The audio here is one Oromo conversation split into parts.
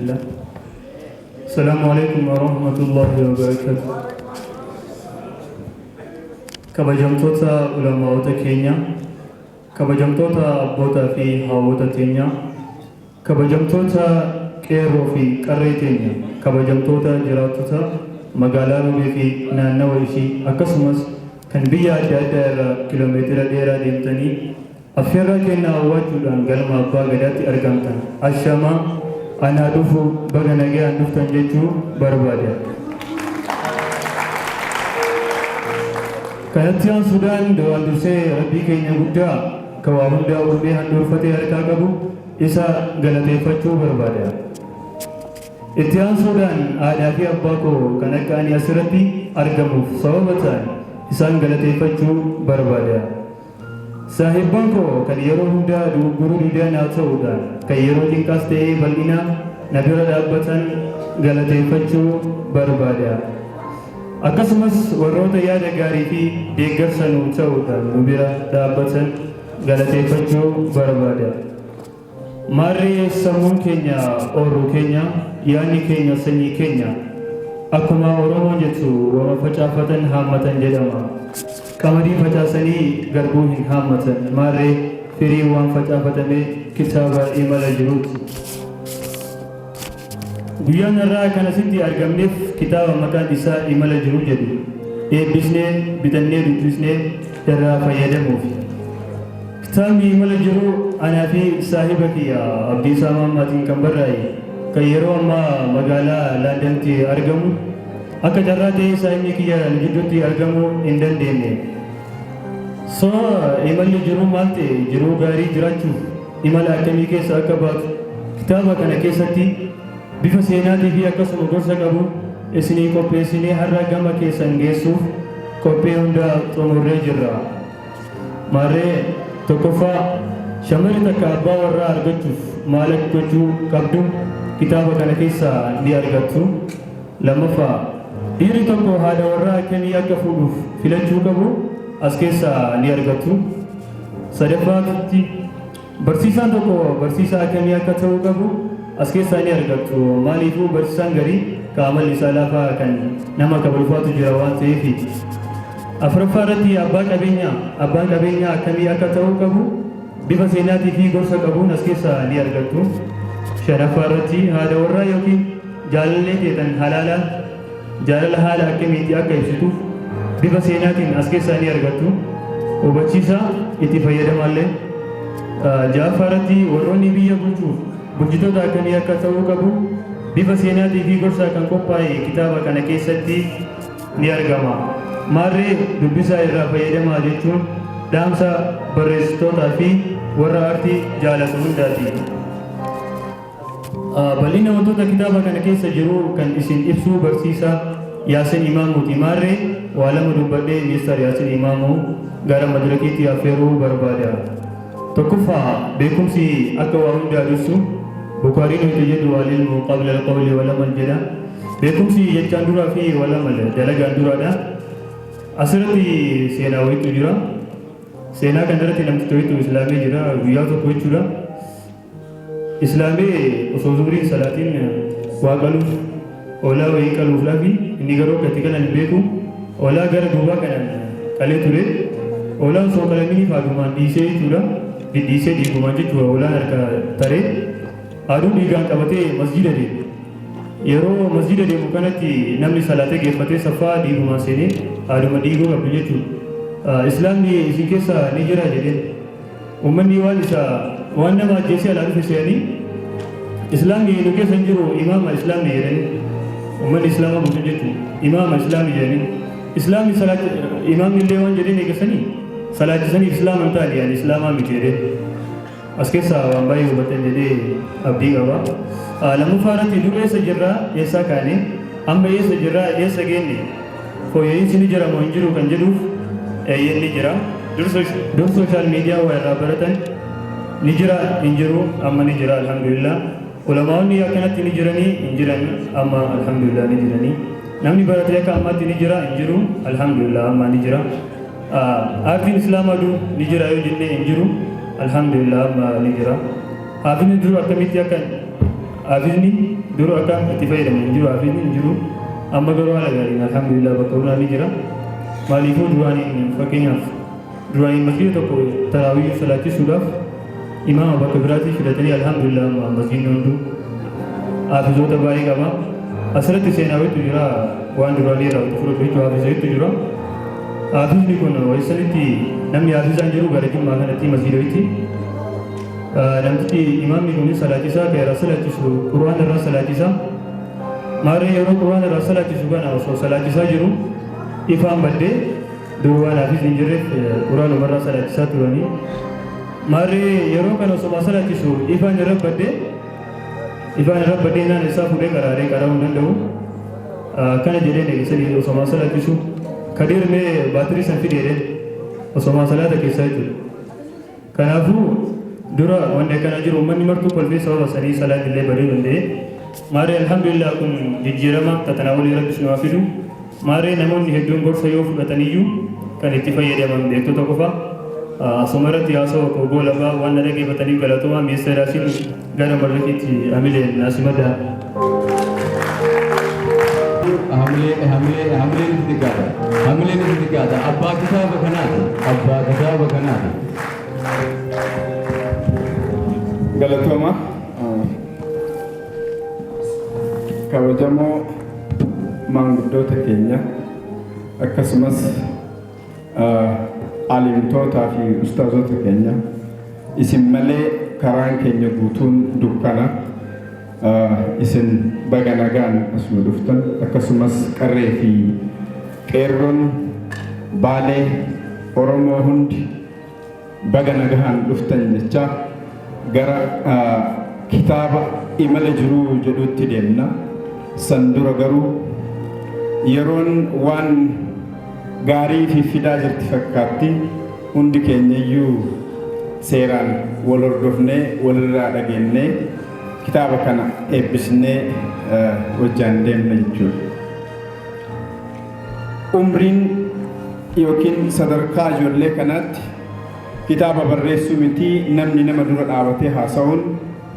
Alhamdulillah. Salaamu alaikum wa rahmatullahi wa barakatuh. Kabajamtoota ulamaa'ota keenya, kabajamtoota abbootaa fi haawwota teenya, kabajamtoota qeerroo fi qarree teenya, kabajamtoota jiraattota magaalaa Roobee fi naannawa ishii, akkasumas kan biyya adda addaa irraa kiloomeetira dheeraa deemtanii affeerraa kennaa awwaachuudhaan galma Abbaa Gadaatti argamtan, ashamaa, anaa dhufu, baga nagayaan dhuftan jechuu barbaada. Kanatti aansuudhaan duraan dursee Rabbii keenya guddaa ka waa hundaa uumee handhuurfatee harkaa qabu isa galateeffachuu barbaada. Itti aansuudhaan haadhaa fi abbaa koo kan akka ani asirratti argamuuf sababa ta'an isaan galateeffachuu barbaada. Saahibban koo kan yeroo hundaa dugugguruu didaa naa ta'uudhaan kan yeroo cinqaas ta'ee bal'inaa na bira dhaabbatan galateeffachuu barbaada. Akkasumas warroota yaada gaarii fi deeggarsa nuu ta'uudhaan nu bira dhaabbatan galateeffachuu barbaada. Maarree sammuun keenya oorruu keenya, yaadni keenya sanyii keenya. Akkuma Oromoon jettu wama facaafatan haammatan jedhama. Qamadii facaasanii garbuu hin haammatan. Maarree firii waan facaafatame kitaaba Imala Jiruuti. Guyyaan har'aa kan asitti argamneef kitaaba maqaan isaa Imala Jiruu jedhu eebbisnee, bitannee, dubbisnee irraa fayyadamuufi. Kitaabni Imala Jiruu anaa fi saahiba kiyya Abdiisaa Maammaatiin kan barraa'e, kan yeroo ammaa magaalaa Landanitti argamu. Akka carraa ta'ee saahibni kiyya nu gidduutti argamuu hin dandeenye. So imalli jiruu maal ta'e, jiruu gaarii jiraachuuf imala akkamii keessa akka baatu kitaaba kana keessatti bifa seenaatii fi akkasuma gorsa qabu isinii qopheessinee har'a gama keessan geessuuf qophii hunda xumurree jirra. Maarree tokkoffaa, shamarri takka abbaa warraa argachuuf maal akka gochuu qabdu kitaaba kana keessaa ni argattu. Lammaffaa, dhiirri tokko haadha warraa akkamii akka fuudhuuf filachuu qabu as keessaa ni argattu. Sadaffaatti, barsiisaan tokko barsiisaa akkamii akka ta'uu qabu as keessaa ni argattu. Maaliifuu barsiisaan garii ka amalli isaa laafaa kan nama kabalufaatu jira waan ta'eefi. Afuraffaa irratti, abbaa qabeenyaa abbaan qabeenyaa akkamii akka ta'uu qabu bifa seenaatii fi gorsa qabuun as keessaa ni argattu. Shanaffaa irratti, haadha warraa yookiin jaalallee teetan halaalaa jaalala haala akkamiitti akka ibsituuf bifa seenaatiin as keessaa ni argattu. Hubachiisa, itti fayyadamaallee. Ja'affaa irratti, warroonni biyya bulchuuf bulchitoota akkamii akka ta'uu qabu bifa seenaatii fi gorsaa kan qophaa'e kitaaba kana keessatti ni argama. Maarree dubbisaa irraa fayyadamaa jechuun dhaamsa barreessitootaa fi warra aartii jaalatu hundaati. Bal'ina wantoota kitaaba kana keessa jiru kan isin ibsuu barsiisaa Yaasin Imaamuuti. Maarree waa lama dubbadhee Mister Yaasin Imaamuu gara madirakiitti affeeruu barbaada. Tokkoffaa, beekumsi akka waa hundaa dursu. Bukaariin wayita jedhu "العلم قبل القول والعمل" jedha. Beekumsi jechaan duraa fi والعمل dalagaan duraadha. Asirratti seenaa wayitu jira. Seenaa kanarratti namticha wayitu islaamee jira guyyaa tokko jechuudha. Islaamee osoo zuhriin salaatiin waa qaluuf, hoolaa wayii qaluuf laafi, inni garuu akka itti qalan hin beeku. Hoolaa gara duubaa kanaan qalee ture. Hoolaan osoo qalaminiif haadumaan dhiisee jechuudha. Dhidhiisee dhiigumaan jechuudha, hoolaan harka taree haaduu dhiigaan qabatee masjida deeme. Yeroo masjida deemu kanatti namni salaatee geeffatee saffaa dhiigumaan seenee haaduma dhiiguu qabdu jechuudha. "Islaamni isin keessa ni jira?" jedheen. Uummanni waan isa waan nama ajjeesee alaa dhufe se'anii, "Islaamni nu keessa hin jiru, imaama, islaamni" jedhanii. Uummanni islaamaa guutuu jechuudha. "Imaama, islaamni" jedhanii. Islaamni salaat imaamni illee waan jedheen eegasanii salaachisaniif islaama hin taane, yani islaamaa miti jedheen. As keessaa waan baay'ee hubatan jedhee abdii qaba. Lammaffaa irratti, dur eessa jirraa, eessaa kaane, amma eessa jirraa, eessa geenne, fooyya'insi ni jira moo hin jiru kan jedhuuf, eeyyeen, ni jira. Dur social media waa irraa baratan ni jira? Hin jiru. Amma ni jira, alhamdulillah. Ulamaa'onni akkanatti ni jiranii? Hin jiran. Amma alhamdulillah ni jiranii. Namni barate akka ammaatti ni jira? Hin jiru. Alhamdulillah, amma ni jira. Aartiin islaamaa dur ni jira yoo jennee, hin jiru. Alhamdulillah, amma ni jira. Haafidni dur akkamitti akka haafidni dur Dura akka itti fayyadamu hin jiru, hafiizni hin jiru. Amma garuu haala gaariin alhamdulillah bakka hundaa ni jira. Maaliifuu duraaniin, fakkeenyaaf, duraaniin masgiida tokko taraawii salaachisuudhaaf imaama bakka biraatii fidatanii, alhamdulillah amma masgiidni hunduu haafizoota baay'ee qaba. Asirratti seenaa wayitu jira, waan duraanii irraa itti fudhatu jechuudha, haafiza wayitu jira. Haafizni kun wayisanitti namni haafizaan jiru gara Jimmaa kanatti masgiida wayitti. Namtichi imaamni kun salaachisaa kan irraa salaachisu Qur'aan irraa salaachisa. Maarree yeroo Qur'aan irraa salaachisu kana osoo salaachisaa jiru ifaan baddee, dur waan haafizni hin jirreef Qur'aanuma irraa salaachisaa turanii. Maarree yeroo kana osoo salaachisu ifaan irra baddee, ifaan irra baddee naan isaa fuudhee qaraaree qara'uu hin danda'u. Akkana jedheen eegisanii osoo salaachisu, "Kadir, mee baatirii san fidi," jedheen, osoo salaata keessaa jechuudha. Kanaafuu dura wanti akkana jiru uummanni martuu kolfee sababa sanii salaanni illee baduu danda'e. Maarree alhamdulillah kun jijjiirama tatanaa olii Rabbis nu haa fidu. Maarree namoonni hedduun gorsa yoo fudhataniyyuu kan itti fayyadaman beektota qofa. Asuma irratti haasawaa koo goolabaa, waan na dhaggeeffataniif galatoomaa. Mister Yaasiin gara madrakiitti amileen asimadhaa. Hamilee, hamilee, hamilee nuti xiqqaata. Hamilee nuti xiqqaata. Abbaa kitaaba kanaati. Abbaa kitaaba kanaati. Galatooma. Kabajamoo maanguddoota keenya, akkasumas alimtootaa fi ustaazota keenya, isin malee karaan keenya guutuun dukkana. Isin baga nagaan as nu dhuftan. Akkasumas qarree fi qeerroon Baalee, Oromoo hundi baga nagahaan dhuftan jecha gara kitaaba Imala Jiruu jedhutti deemna. San dura garuu yeroon waan gaarii fi fidaa jirti fakkaatti, hundi keenyayyuu seeraan wal hordofnee, walirraa dhageennee, kitaaba kana eebbisnee wajjaan deemna jechuudha. Umriin yookiin sadarkaa ijoollee kanaatti kitaaba barreessuu miti, namni nama dura dhaabatee haasa'uun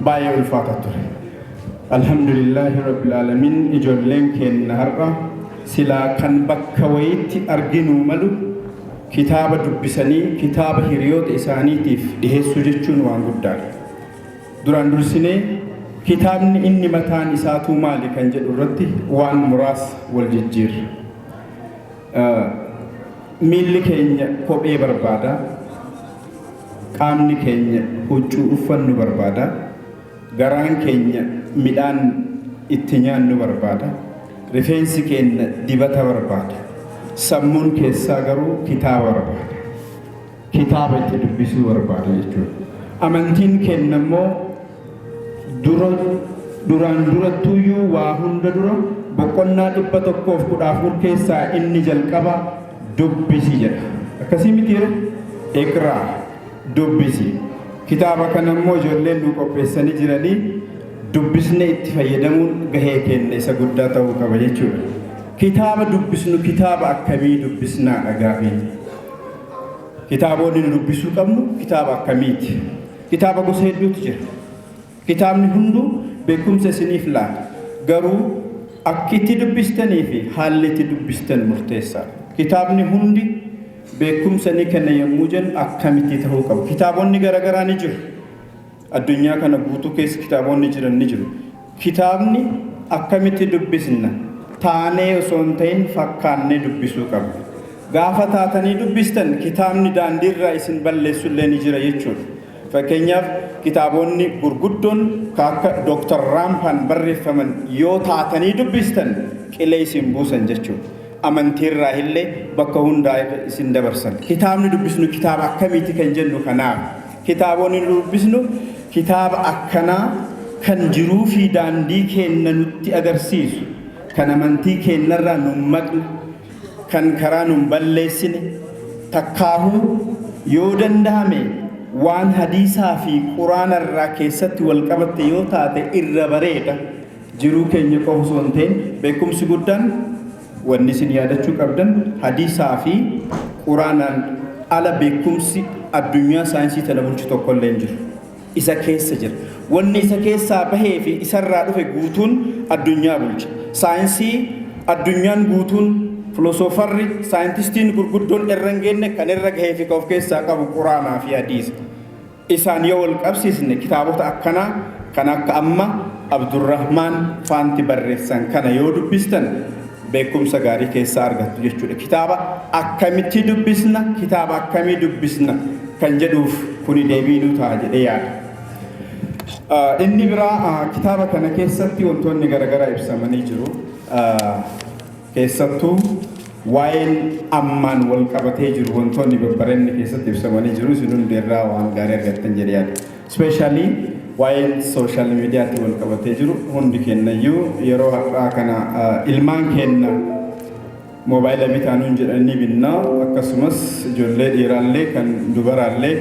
baay'ee ulfaata ture. Alhamdulillaahi rabbil aalamiin, ijoolleen keenya har'a silaa kan bakka wayiitti arginuu malu kitaaba dubbisanii kitaaba hiriyoota isaaniitiif dhiheessuu jechuun waan guddaadha. Duraan dursinee kitaabni inni mataan isaatuu maali kan jedhu irratti waan muraasa wal jijjiirra. Miilli keenya kophee barbaada. Qaamni keenya huccuu uffannu barbaada. Garaan keenya midhaan itti nyaannu barbaada. Rifeensi keenya dibata barbaada. Sammuun keessaa garuu kitaaba barbaada. Kitaaba itti dubbisuu barbaada jechuudha. Amantiin keenya immoo dura duraan durattuyyuu, waa hunda dura, boqonnaa 114 keessaa inni jalqaba "dubbisi" jedha. Akkasii mitiire? Iqraa, dubbisi. Kitaaba kana immoo ijoolleen nu qopheessanii jiranii, dubbisnee itti fayyadamuun gahee keenya isa guddaa ta'uu qaba jechuudha. Kitaaba dubbisnu kitaaba akkamii dubbisnaadha gaafiin. Kitaabonni nu dubbisuu qabnu kitaaba akkamiiti? Kitaaba gosa hedduutu jira. Kitaabni hunduu beekumsa isiniif laata. Garuu akki itti dubbistanii fi haalli itti dubbistan murteessaadha. Kitaabni hundi beekumsa ni kenna yommuu jennu akkamitti ta'uu qabu? Kitaabonni garaagaraa ni jiru. Addunyaa kana guutuu keessa kitaabonni jiran ni jiru. Kitaabni akkamitti dubbisna? Taanee osoo hin ta'in fakkaannee dubbisuu qabna. Gaafa taatanii dubbistan kitaabni daandiirraa isin balleessullee ni jira jechuudha. Fakkeenyaaf, kitaabonni gurguddoon akka Dooktar Raampaan barreeffaman yoo taatanii dubbistan qilee isin buusan jechuudha. Amantiirraa illee bakka hundaa isin dabarsan. Kitaabni dubbisnu kitaaba akkamiiti kan jennu kanaaf. Kitaabonni nu dubbisnu kitaaba akkanaa kan jiruu fi daandii keenya nutti agarsiisu, kan amantii keenyarraa nu maqne, kan karaa nu balleessine, takkaahuu yoo danda'ame waan hadiisaa fi quraanarraa keessatti wal qabatte yoo taate irra bareeda. Jiruu keenya qofa osoo hin ta'in, beekumsi guddaan wanni isin yaadachuu qabdan, hadiisaa fi quraanaan ala beekumsi addunyaa saayinsii tana bulchu tokkollee hin jiru. Isa keessa jira. Wanni isa keessaa bahee fi isarraa dhufe guutuun addunyaa bulcha. Saayinsii addunyaan guutuun, filosoofarri, saayintistiin gurguddoon irra hin geenye kan irra gahee fi kan of keessaa qabu Quraanaa fi Hadiisa. Isaan yoo wal qabsiisne, kitaabota akkanaa kan akka amma Abdurrahmaan faanti barreessan kana yoo dubbistan beekumsa gaarii keessaa argattu jechuudha. Kitaaba akkamitti dubbisna, kitaaba akkamii dubbisna kan jedhuuf kuni deebii nu ta'a jedhee yaada. Inni biraa, kitaaba kana keessatti wantoonni garaagaraa ibsamanii jiru. Keessattuu waa'een ammaan wal qabatee jiru wantoonni babbareedni keessatti ibsamanii jiru. Isin hundeerraa waan gaarii argattan jedhee yaada. Especially waa'een social mediaatti wal qabatee jiru, hundi kennayyuu yeroo har'aa kana ilmaan kenna moobaayila bitaa nuun jedhanii binnaa. Akkasumas ijoollee dhiiraallee kan dubaraallee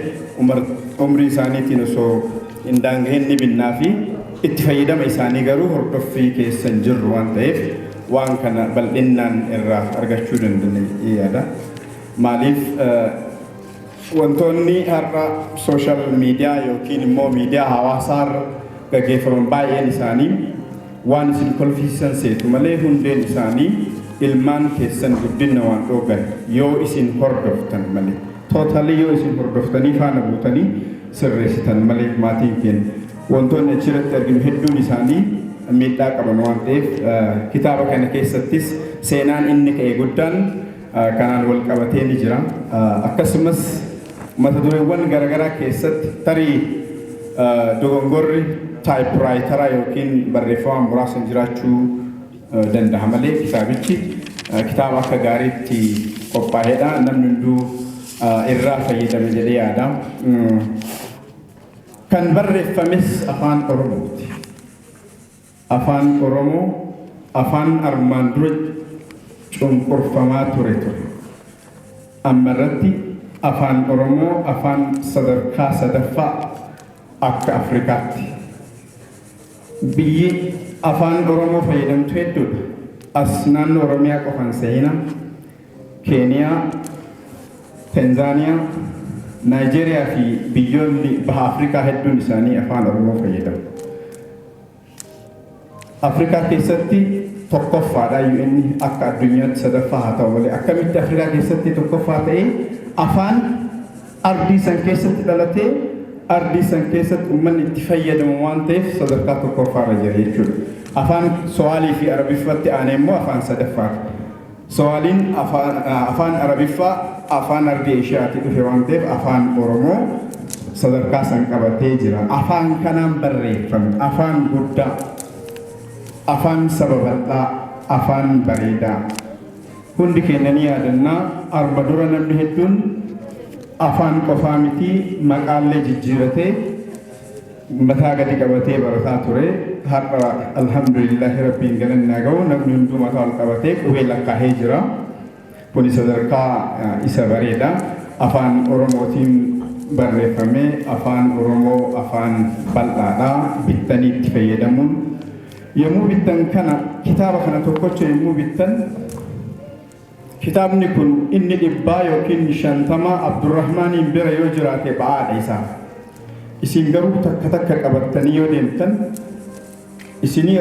umrii isaaniitiin osoo hin daanga'in ni binnaa fi itti fayyadama isaanii garuu hordoffii keessa hin jirru waan ta'eef, waan kana bal'innaan irraa argachuu dandeenye yaada. Maaliif, wantoonni har'a social media yookiin immoo miidiyaa hawaasaarra gaggeeffaman baay'een isaanii waan isin kolfisiisan seetu malee, hundeen isaanii ilmaan keessan guddina waan dhoogan yoo isin hordoftan malee, totally yoo isin hordoftanii faana buutanii sirreessitan malee, maatiin keenya wantoonni achirratti arginu hedduun isaanii miidhaa qaban waan ta'eef, kitaaba kana keessattis seenaan inni ka'e guddaan kanaan wal qabatee ni jira. Akkasumas mata dureewwan garaagaraa keessatti tarii dogongorri typewriteraa yookiin barreeffama muraasni jiraachuu danda'a malee, kitaabichi kitaaba akka gaariitti qophaa'edha. Namni hunduu irraa fayyadame jedhee yaada. Kan barreeffames Afaan Oromooti. Afaan Oromoo afaan armaan dura cunqurfamaa ture ture. Amma irratti Afaan Oromoo afaan sadarkaa sadaffaa akka Afrikaatti. Biyyi Afaan Oromoo fayyadamtu hedduudha. As naannoo Oromiyaa qofaan seenaa, Keeniyaa, Tanzaaniyaa, Naayijeeriyaa fi biyyoonni baha Afrikaa hedduun isaanii Afaan Oromoo fayyadamu. Afrikaa keessatti tokkoffaadha UN, akka addunyaatti sadaffaa haa ta'u malee. Akkamitti Afrikaa keessatti tokkoffaa ta'ee, afaan ardii san keessatti dhalatee, ardii san keessatti uummanni itti fayyadamu waan ta'eef sadarkaa tokkoffaarra jira jechuudha. Afaan So'aalii fi Arabiffatti aanee immoo afaan sadaffaati. So'aaliin afaan Arabiffaa afaan ardii Eeshiyaatti dhufe waan ta'eef, Afaan Oromoo sadarkaa san qabatee jira. Afaan kanaan barreeffame, afaan guddaa, afaan saba bal'aa, afaan bareedaa. Hundi keenya ni yaadannaa, arma dura namni hedduun afaan qofaa miti, maqaallee jijjiiratee mataa gadi qabatee barataa ture. Har'a alhamdulillahi, rabbiin galannaa ga'u, namni hunduu mataa ol qabatee qubee lakkaa'ee jira. Kuni sadarkaa isa bareeda. Afaan Oromootiin barreeffamee, Afaan Oromoo afaan bal'aadha. Bittanii itti fayyadamuun, yommuu bittan kana, kitaaba kana tokkocha yommuu bittan, kitaabni kun inni 100 yookiin 50 Abdurrahmaaniin bira yoo jiraate ba'aadha isaaf. Isin garuu takka takka qabattanii yoo deemtan, isinii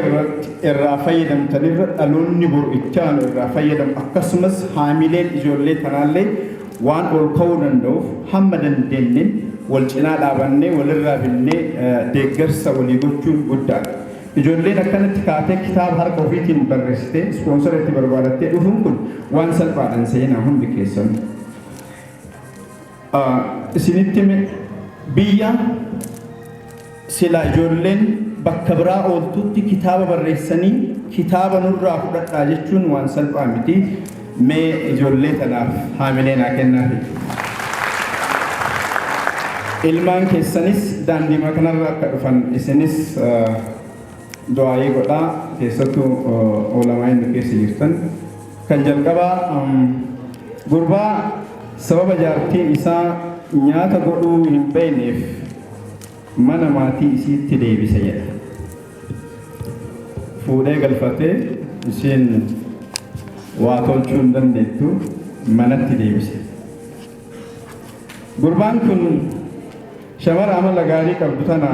irraa fayyadamtanirra dhaloonni boru itti aanu irraa fayyadamu, akkasumas haamileen ijoollee tanaallee waan ol ka'uu danda'uuf, hamma dandeenyeen wal cinaa dhaabannee walirraa binnee deeggarsa walii gochuun guddaadha. Ijoolleen akkanatti kaatee kitaaba harka ofiitiin barreessitee sponsora itti barbaadattee dhufuun kun waan salphaadhaan seenaa hundi keessan. Isinitti biyya sila ijoolleen bakka biraa ooltutti kitaaba barreessanii kitaaba nurraa fudhadhaa jechuun waan salphaa miti. Mee ijoollee tanaaf haamilee naa kennaafi. Ilmaan keessanis daandii kanarra akka dhufan isinis du'aayii godhaa, keessattuu oolamaa inni keessa jirtan. Kan jalqabaa, gurbaa sababa jaartiin isaa nyaata godhuu hin beekneef mana maatii isiitti deebise jedha. Fuudhee galfatee isheen waa tolchuu hin dandeettu, manatti deebise. Gurbaan kun shamara amala gaarii qabdu tana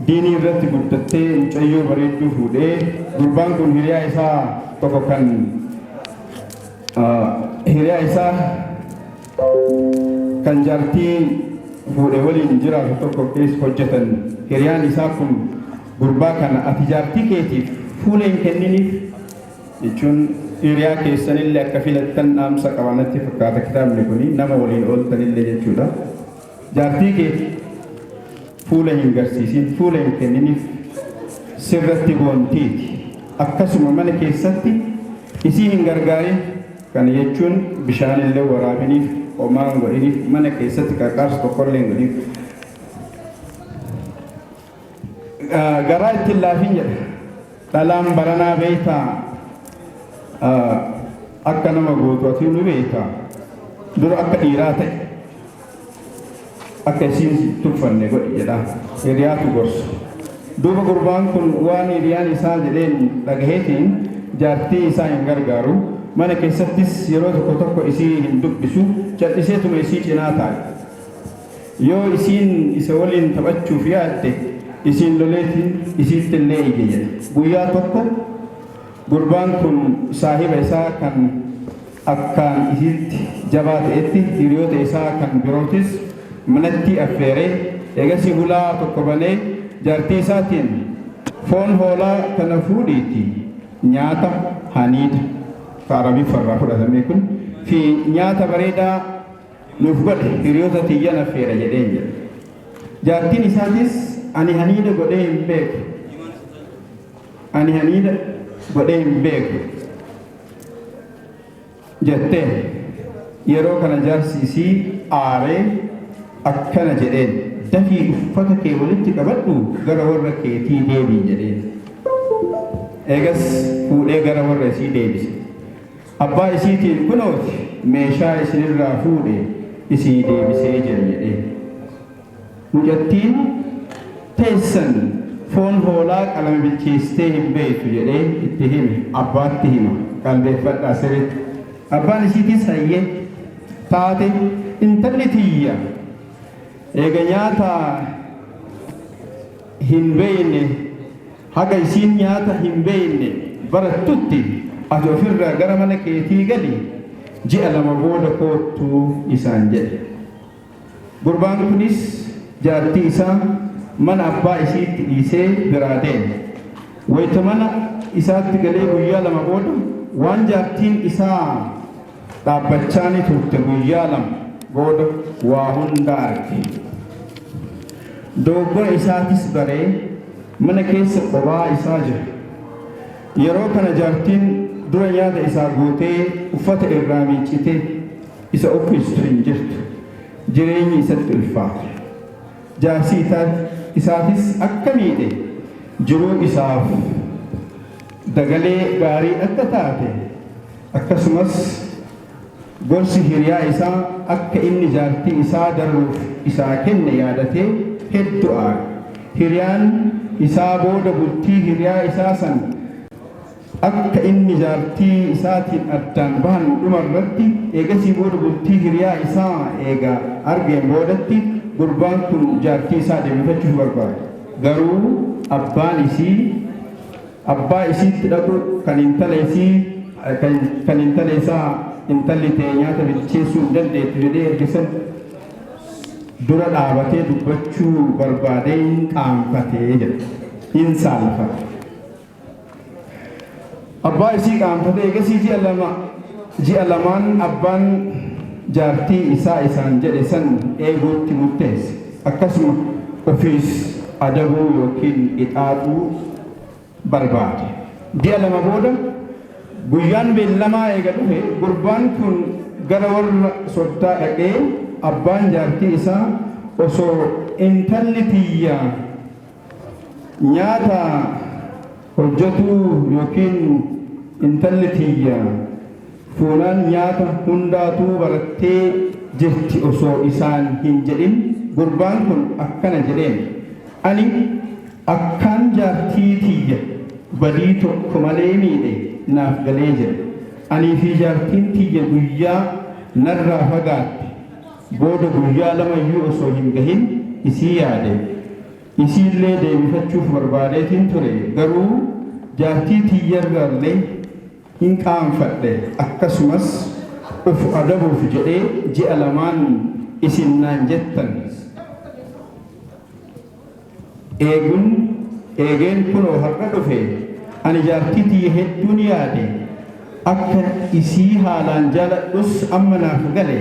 Diinii irratti guddattee mucayyoo bareedduu fuudhee, gurbaan kun hiriyaa isaa tokko kan hiriyaa isaa kan jaartii fuudhe waliin jiraatu tokko keessa hojjetan. Hiriyaan isaa kun gurbaa kana, "Ati jaartii keetiif fuula hin kenniniif," jechuun hiriyaa keessanillee akka filattan dhaamsa qabanatti fakkaata kitaabni kuni, nama waliin ooltanillee jechuudha. Jaartii keeti fuula hin garsiisin, fuula hin kenniniif, sirratti boontiiti. Akkasuma mana keessatti isii hin gargaarin. Kana jechuun bishaanillee waraabiniif, homaa hin godhiniif, mana keessatti qarqaarsa tokkollee hin godhiniif. Garaa ittiin laafin jedha. Dhalaan baranaa beektaa, akka nama gootu ati nu beektaa. Dura akka dhiiraa ta'e, akka isiin tuffanne godhi jedha. Hiriyaatu gorsa. Duuba gurbaan kun waan hiriyaan isaa jedheen dhagaheetiin jaartii isaa hin gargaaru. Mana keessattis yeroo tokko tokko isii hin dubbisu, cal'iseetuma isii cinaa taa'e. Yoo isiin isa waliin taphachuuf yaadde, isiin loleetiin isiitti illee iyye jedha. Guyyaa tokko gurbaan kun saahiba isaa kan akkaan isiitti jabaa ta'etti hiriyoota isaa kan birootis manatti affeeree, eegasii hulaa tokko banee jaartii isaatiin, "Foon hoolaa kana fuudhiiti nyaata haniida," ka Arabiffarraa fudhatame kun, "fi nyaata bareedaa nuuf godhe, hiriyoota tiyyan affeera," jedheen jedha. Jaartiin isaatis, "Ani haniida godhee hin beeku. Ani haniida godhee hin beeku," jettee. Yeroo kana jaarsi isii aaree akkana jedheen, "Dafii uffata kee walitti qabadhu, gara warra keetii deebii," jedheen. Eegas fuudhee gara warra isii deebise. Abbaa isiitiin, "Kunooti meeshaa isinirraa fuudhe isii deebisee jira," jedheen. "Mucattiin teessan foon hoolaa qalame bilcheessitee hin beektu," jedhee itti hime, abbaatti hima. Qalbeeffadhaa sirriitti. Abbaan isiitis, "Hayyee, taate, intalli tiyya eega nyaata hin beeyne, haga isiin nyaata hin beeyne barattutti ati ofirraa gara mana keetii gali, ji'a 2 booda koottuu," isaan jedhe. Gurbaan kunis jaartii isaa mana abbaa isiitti dhiisee biraa deeme. Wayita mana isaatti galee guyyaa 2 booda waan jaartiin isaa dhaabbachaani turte guyyaa 2 booda waa hunda arge. Dogoggora isaatis baree mana keessa qobaa isaa jira. Yeroo kana jaartiin dura nyaata isaa gootee uffata irraa miiccitee isa uffistu hin jirtu. Jireenyi isatti ulfaate. Jaarsi isaatis akka miidhe, jiruu isaaf dagalee gaarii akka taate, akkasumas gorsi hiriyaa isaa akka inni jaartii isaa darbuuf isaa kenne yaadatee hedduu aare. Hiriyaan isaa booda bultii hiriyaa isaa san akka inni jaartii isaatiin addaan bahan, dhuma irratti eegasii booda bultii hiriyaa isaa eega argeen boodatti gurbaan kun jaartii isaa deebifachuuf barbaade. Garuu abbaan isii abbaa isiitti dhaqu kan intala isii kan intala isaa, "Intalli ta'e nyaata bilcheessuu hin dandeettu," jedhee ergisan dura dhaabatee dubbachuu barbaadee hin qaanfatee jedha. Hin saalfate. Abbaa isii qaanfatee eegasii ji'a 2, ji'a 2n abbaan jaartii isaa isaan jedhe san eeguutti murteesse. Akkasuma ofiis adabuu yookiin qixaaxuu barbaade. Ji'a 2 booda guyyaan beellamaa eega dhufe, gurbaan kun gara warra soddaa dhaqee, abbaan jaartii isaa osoo intalli tiyya nyaata hojjetuu yookiin intalli tiyya fuunaan nyaata hundaatuu barattee jirti osoo isaan hin jedhin, gurbaan kun akkana jedheen, "Ani akkaan jaartii tiyya badii tokko malee miidhe naaf galee jira. Anii fi jaartiin tiyya guyyaa narraa fagaatte booda guyyaa 2 iyyuu osoo hin gahin isii yaade. Isiillee deebifachuuf barbaadeetiin ture, garuu jaartii tiyyarraallee hin qaanfadhe. Akkasumas uf adabuuf jedhee ji'a lamaan isin naan jettan eegun eegeen kunoo har'a dhufe. Ani jaartii tiyya hedduun yaade, akka isii haalaan jaaladhus amma naaf gale,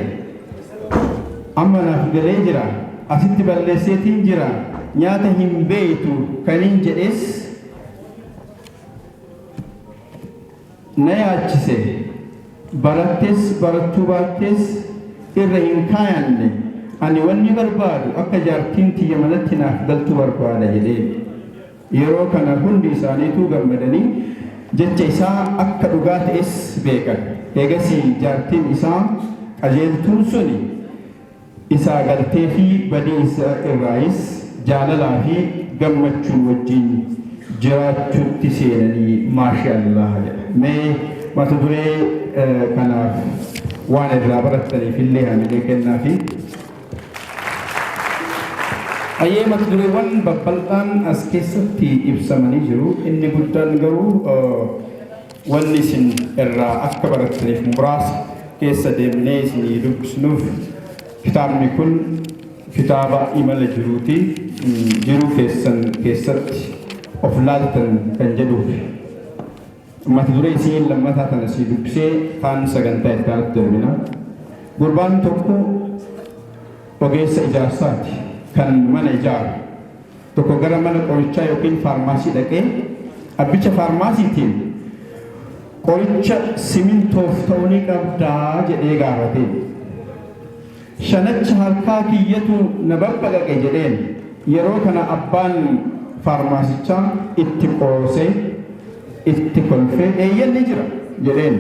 amma naaf galee jira. Asitti balleesseetiin jira. Nyaata hin beeytu kanin jedhes na yaachise. Barattes barattuu baattees irra hin kaayanne. Ani wanni barbaadu akka jaartiin tiyya manatti naaf galtu barbaada jedheen. Yeroo kana hundi isaaniituu gammadanii jecha isaa akka dhugaa ta'es beekan. Eegasii jaartiin isaa qajeeltuun suni isaa galteefii badii isaa irraayis jaalalaa fi gammachuun wajjin jiraachuutti seenanii, maasha Allah jedha. Mee mata duree kanaaf waan irraa barattaniif illee hamilee kennaafi. Ayyee, mata dureewwan babbal'aan as keessatti ibsamanii jiru. Inni guddaan garuu wanni isin irraa akka barattaniif muraasa keessa deemnee isinii dubbisnuuf, kitaabni kun kitaaba imala jiruuti. Jiruu keessan keessatti of laaltan kan jedhuuf. Mata duree isiin lammataa tana sii dubbisee kaan sagantaa itti aanutti darbina. Gurbaan tokko ogeessa ijaarsaati, kan mana ijaaru. Tokko gara mana qorichaa yookiin faarmaasii dhaqee abbicha faarmaasiitiin, "Qoricha simintoof ta'u ni qabdaa?" jedhee gaafate. "Shanacha harkaa kiyyatu na babbaqaqe," jedheen. Yeroo kana abbaan faarmaasichaa itti qoosee, itti kolfee, "Eeyyan, ni jira," jedheen.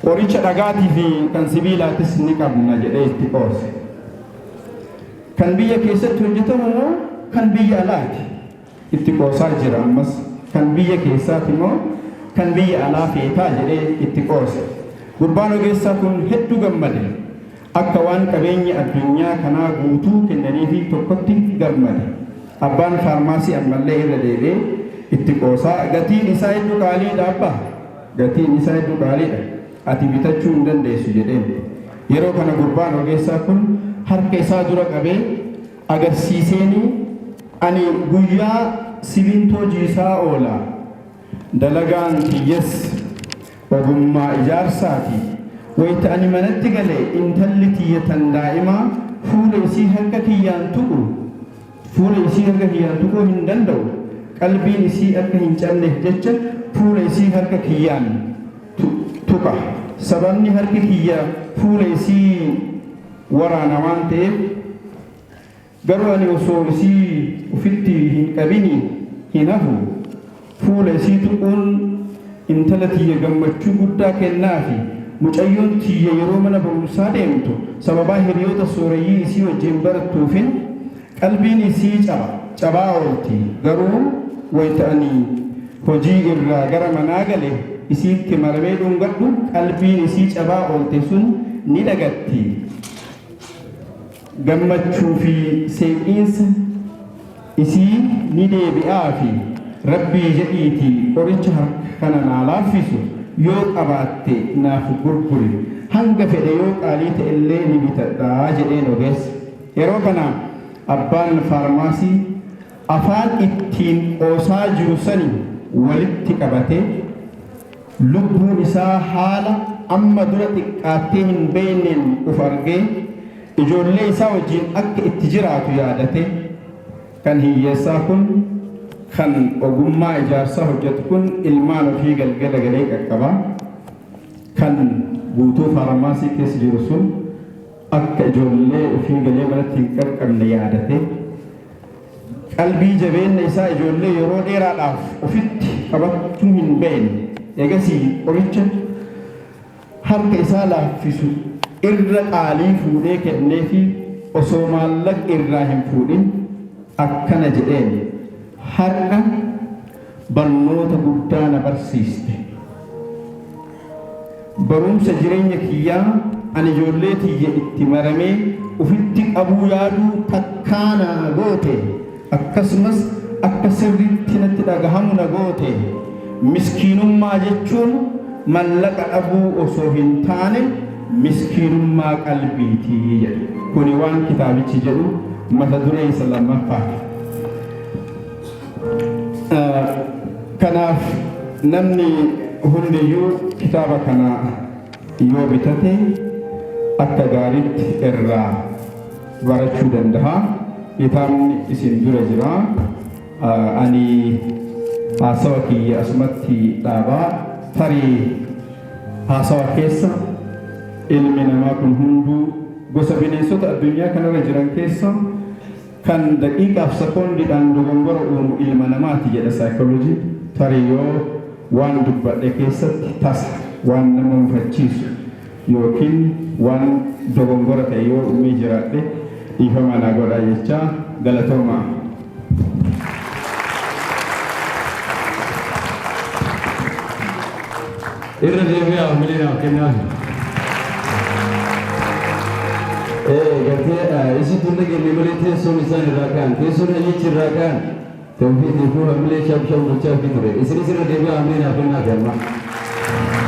"Qoricha dhagaatii fi kan sibiilaatis ni qabna," jedhee itti qoose. "Kan biyya keessatti hojjetamu moo kan biyya alaati?" Itti qoosaa jira ammas. "Kan biyya keessaati moo kan biyya alaa feetaa?" jedhee itti qoose. Gurbaan ogeessaa kun hedduu gammade. Akka waan qabeenya addunyaa kanaa guutuu kennaniifi tokkotti gammade. Abbaan faarmaasii ammallee irra deebi'ee itti qoosaa, "Gatiin isaa hedduu qaaliidha, abbaa. Gatiin isaa hedduu qaaliidha. Ati bitachuu hin dandeessu," jedheen. Yeroo kana gurbaan ogeessaa kun harka isaa dura qabee agarsiiseenii, "Ani guyyaa simintoo jiisaa oola. Dalagaan kiyyas ogummaa ijaarsaati. Wayita ani manatti gale intalli tiyya tan daa'imaa fuula isii harka kiyyaan tuqu, fuula isii harka kiyyaan tuquu hin danda'u. Qalbiin isii akka hin cabneef jecha fuula isii harka kiyyaan tuqa. Sababni harki kiyya fuula isii waraana waan ta'eef. Garuu ani osoo isii ufitti hin qabini hin hafu. Fuula isii tuquun intala tiyya gammachuu guddaa kennaafi. Mucayyoon tiyya yeroo mana barumsaa deemtu sababaa hiriyoota sooreyyii isii wajjin barattuufin qalbiin isii caba cabaa oolti. Garuu wayta ani hojii irraa gara manaa gale isiitti maramee dhungadhu qalbiin isii cabaa oolte sun ni dagatti. Gammachuu fi seeqiinsa isii ni deebi'aafi. Rabbii jedhiitii qoricha harka kana naa laaffisu yoo qabaatte naaf gurguri. Hanga fedhe yoo qaalii ta'ellee ni bitadha," jedheen ogeessa. Yeroo kana abbaan faarmaasii afaan ittiin qoosaa jiru sani walitti qabatee, lubbuun isaa haala amma dura xiqqaattee hin beekneen uf argee, ijoollee isaa wajjin akka itti jiraatu yaadate. Kan hiyyeessaa kun, kan ogummaa ijaarsaa hojjetu kun, ilmaan ofii galgala galee qaqqaba. Kan guutuu faarmaasii keessa jiru sun akka ijoollee ofii galee manatti hin qaqqabne yaadate, qalbii jabeenna isaa ijoollee yeroo dheeraadhaaf ofitti qabachuu hin beekne. Eegasii qoricha harka isaa laaffisu irra qaalii fuudhee kenneefi osoo maallaqa irraa hin fuudhin akkana jedheen: "Har'a barnoota guddaa na barsiiste. Barumsa jireenya kiyyaa ani ijoollee tiyya itti maramee ufitti qabuu yaaduu takkaa naa goote." Akkasumas akka sirriitti natti dhagahamu na goote. Miskiinummaa jechuun mallaqa dhabuu osoo hin taane miskiinummaa qalbiiti jedhe. Kuni waan kitaabichi jedhu mata duree isa lammaffaati. Kanaaf namni hundiyyuu kitaaba kana yoo bitate akka gaariitti irraa barachuu danda'a. Kitaabni isin dura jira. Ani haasawa kiyya asumatti dhaabaa. Tarii haasawa keessa ilmi namaa kun hunduu gosa bineensota addunyaa kanarra jiran keessa kan daqiiqaaf sekoondiidhaan dogongora uumu ilma namaati jedha saayikoolojii. Tarii yoo waan dubbadhe keessatti tasa waan nama mufachiisu yookiin waan dogongora ta'e yoo uumee jiraadhe, dhiifama naa godhaa jechaa, galatoomaa. Irra deebi'aa hamilee kennaaf. Gartee isi tun dhageenye malee teessoon isaan irraa ka'an, teessoon hayyichi irraa ka'an, tawfiitii fi hamilee shab shab gochaa fi ture. Isinis irra deebi'aa hamilee naaf kennaaf amma.